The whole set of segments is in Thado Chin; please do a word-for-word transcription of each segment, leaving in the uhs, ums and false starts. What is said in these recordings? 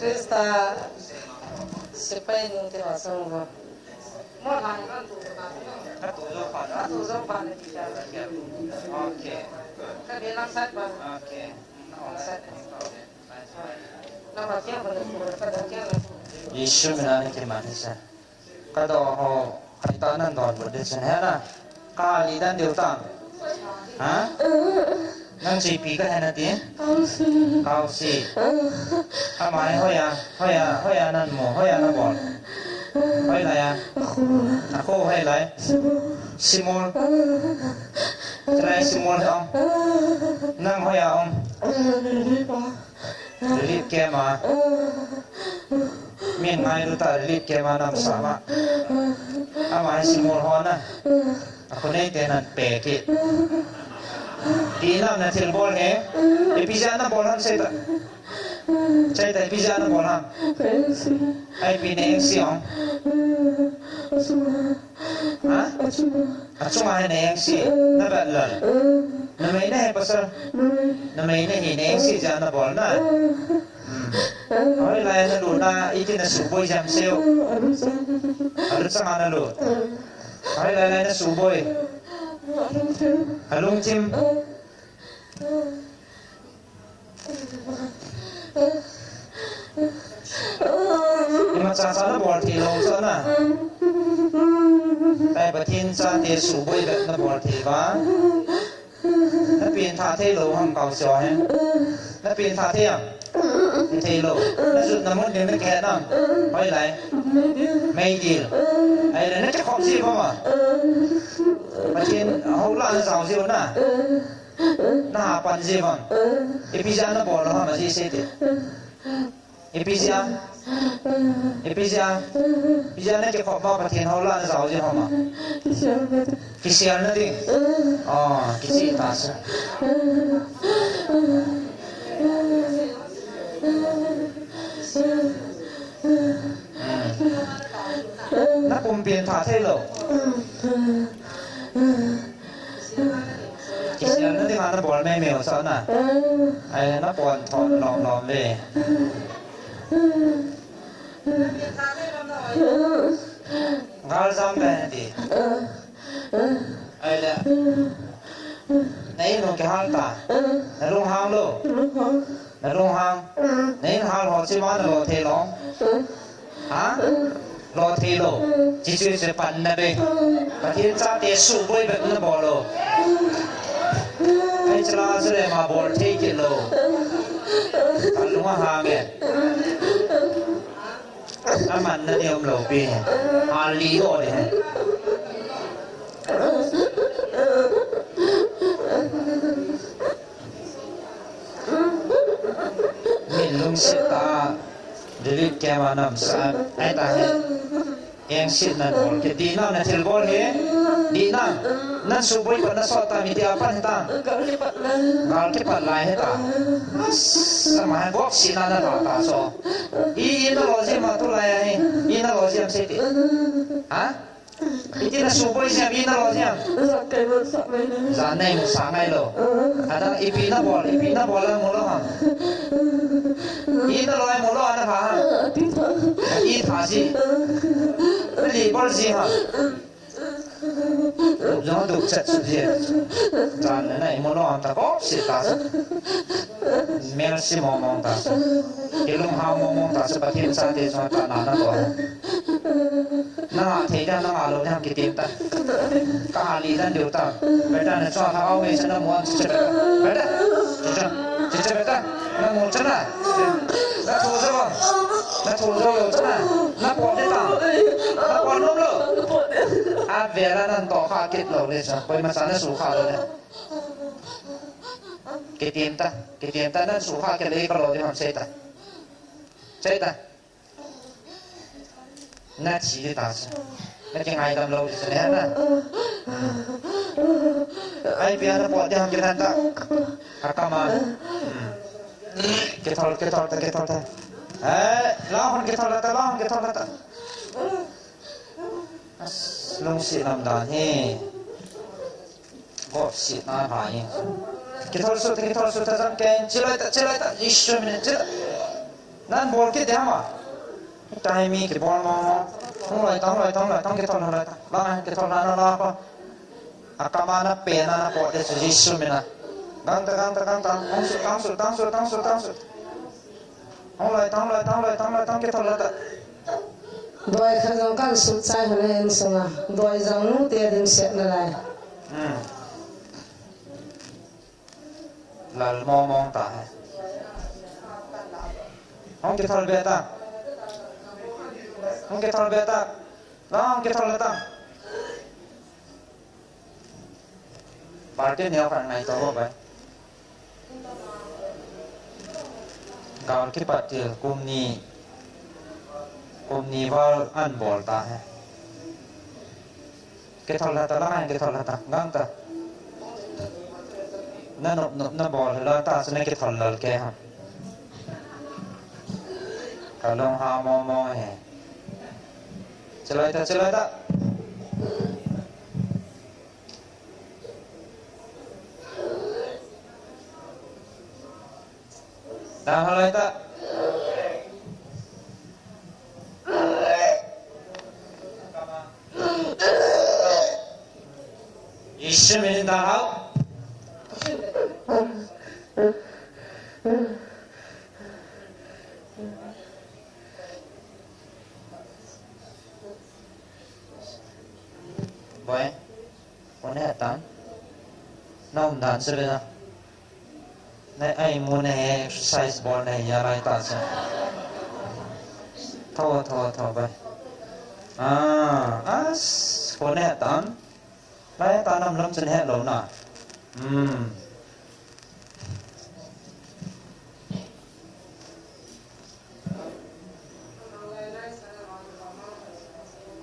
Christa sepai nung te wa song vo. Mo la ni kan tu ka. Ka tu jo pa. Ka tu jo pa ni ka. Okay. Ka be lang sat pa. Okay. Lang sat. Yesu mina ni ke mani sa. Ka do ho, hai ta nan don bu de chen he na. Ka li dan diu ta. Ha? Nang chi pi ka he na ti? Kausi. Kausi. Ama hai hoiya, hoiya, hoiya nan mo, hoiya na bol. Hoilai a. Ako. Ako hoilai. Simol. Simol. Chalai Simol he ong. Nang hoiya ong. Relief camp a. Min ngailu ta relief camp a nam sa ma. Ama hi Simol ho na. A khonei te nan pe kit. Ti nam na thil bol he. Ipi jeh a na bol ham sei ta. Sei ta ipi jeh a na bol ham. Ai pi ne eng si ong. Ha? Achunga hi na eng si, na bat lal. Na mei na he pasal. Na mei na hi na eng si jeh a na bol na. Hmm. Hoilai na lut na, iti na suboi jam seo. Alut sanga na lut. Hoilai lai na suboi. Alungthim. Ima cha cha na bol thei lou cha na. Tai Pathen chate suboi bep na bol thei va. Na pengthah thei lou ham kau sio he. Na pengthah thei ham. Thei lou. Na jut na mun ding na ke nam. Hoilai. Meidil. Ai le na ke khop ji ba ma. Pathen hou la na jao ji na. Na ha pan ji vang. Ipi jeh a na bol ham a ji sei te. Ipi jeh a. Ipi jeh a. Ipi jeh a na ke khop ma Pathen hou la na jao ji ham a. Kisial na ding. Oh, kisi ta sa. Na pumpi thah thei lou. Kisial na ding a na bol mei mei u sa na. Ai, na pon thon lom lom ve. Gal jam ve ti. Ai le. Na in u kihal ta. Na lunghang lou. Na lunghang. Na in hal ho chi ma na lo thei lou. Ha? Lo thei lou. Chi chu chu pan na be. Pathen chate suboi bep na bol lou. Ai chala chu le ma bol thei kit lou. Ka lung a hang e. Aman na ni um lou pi. Hal li lou le. Min lungset tah a, relief camp a nam sa, ai ta he. Eng sit nan bol kit, dih nam na thil bol he, dih nam, nan suboi pat na sot ta, miti a pan he ta. Gal kipat lai. Gal kipat lai he ta. Sama he gop sit na na ta ta so. I, i na lo jia ma tu lai a he, i na lo jia sei ti. Ha? Iti na suboi jia, i na lo jia. Jan kai man sa mai na. Jan nei mu sa ngai lou. Adang ipi na bol, ipi na bol a mu lou ham. I na lo ai mu lou ana pha ham. Ati tha. I tha si. Na li bol si ham. Jong duk chat su si. Jan nei mu lou am ta ko si ta si. Mel si mong mong ta si. Kilung hao mong mong ta si, Pathen chate jong ta na na ko. Na ngah thei dia, na ngah lou dia, kitim ta. Ka ha li dan diu ta. Beta na chua tha au mei sa na muan chi chi beta. Beta. Chi chi. Chi chi beta. Na mu cha na. Na thu jo. Na thu jo lo cha na. Na pot di ta. Na pot nom lou. A vela nan to kha kit lou le sa. Koima sa na su kha lou le. Kitim ta. Kitim ta nan su kha kit le ka lo di ham sei ta. Sei ta. Na chi di ta sa. Na kingaidam lou di sa le na. Ai pia na pot di ham kitan ta. Ka kama. Kithol, kithol ta, kithol ta. Eh, la hon kithol ta, la hon kithol ta. As, lungset lam dan hi. Gop sit na pha hi. Kithol sut, kithol sut ta jang ken, chilai ta, chilai ta, Jesu min chilai. Nan bol kit dia ma. Tahi mi kibol mo. Hung loi ta, hung loi ta, hung loi ta, kithol loi ta. Lang, kithol loi ta, la pa. Akam a na pe na na po te Jesu min a. Gang ta, gang ta, gang ta. Hung sut, gang sut, gang sut, gang sut, gang sut. Hung loi ta, hung loi ta, hung loi ta, hung loi ta, kithol loi ta. Doi khat jong kan sut chai hon in sunga. Doi jong nu te din set na lai. Hmm. Lal momong ta he. Hung kithol be ta. Hung kithol be ta. Hung kithol ta. Party neo kan ngai to bo bai. Gal kipat til kum ni, kum ni val an bol ta he. Kithol lha ta, lang a kithol lha ta, gang ta. Na nop nop na bol lha ta, chu na kithol lal ke ha. Ka long ha mo mo he. Chilai ta, chilai ta. Dang halai ta. Jesu min in dang hau. Boy, kone atan. Na um dan sebe na. Na ai mu na he exercise bol na he ya lai ta sa. Tho, tho, tho, bai. Ah, as, kone atan. Lai ta nam lam chen he lo na. Hmm.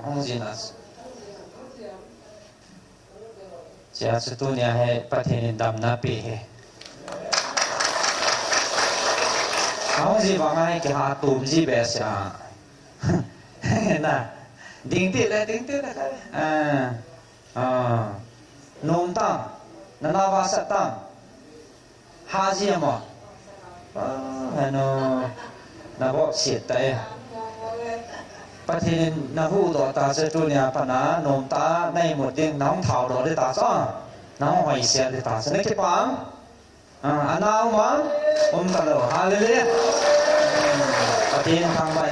Hung jin as. Chia chu tunia hi Pathen in damna pe hi. Ahung ji vang a hi kiha tum ji be sia. Na. Ding ti le, ding ti le ka. Ah. Ah. Nom tam. Na na va sa tam. Ha ji mo. Ah, ano. Na bo siet ta e. Pathen in na huhdoh ta chu tunia pat na nom ta, na imut ding, na hung thao doh ding ta chu. Na hung hoisel ding ta chu. Na kipah am? Ah, ana um am? Um ta lou. Hallelujah. Pathen thangvah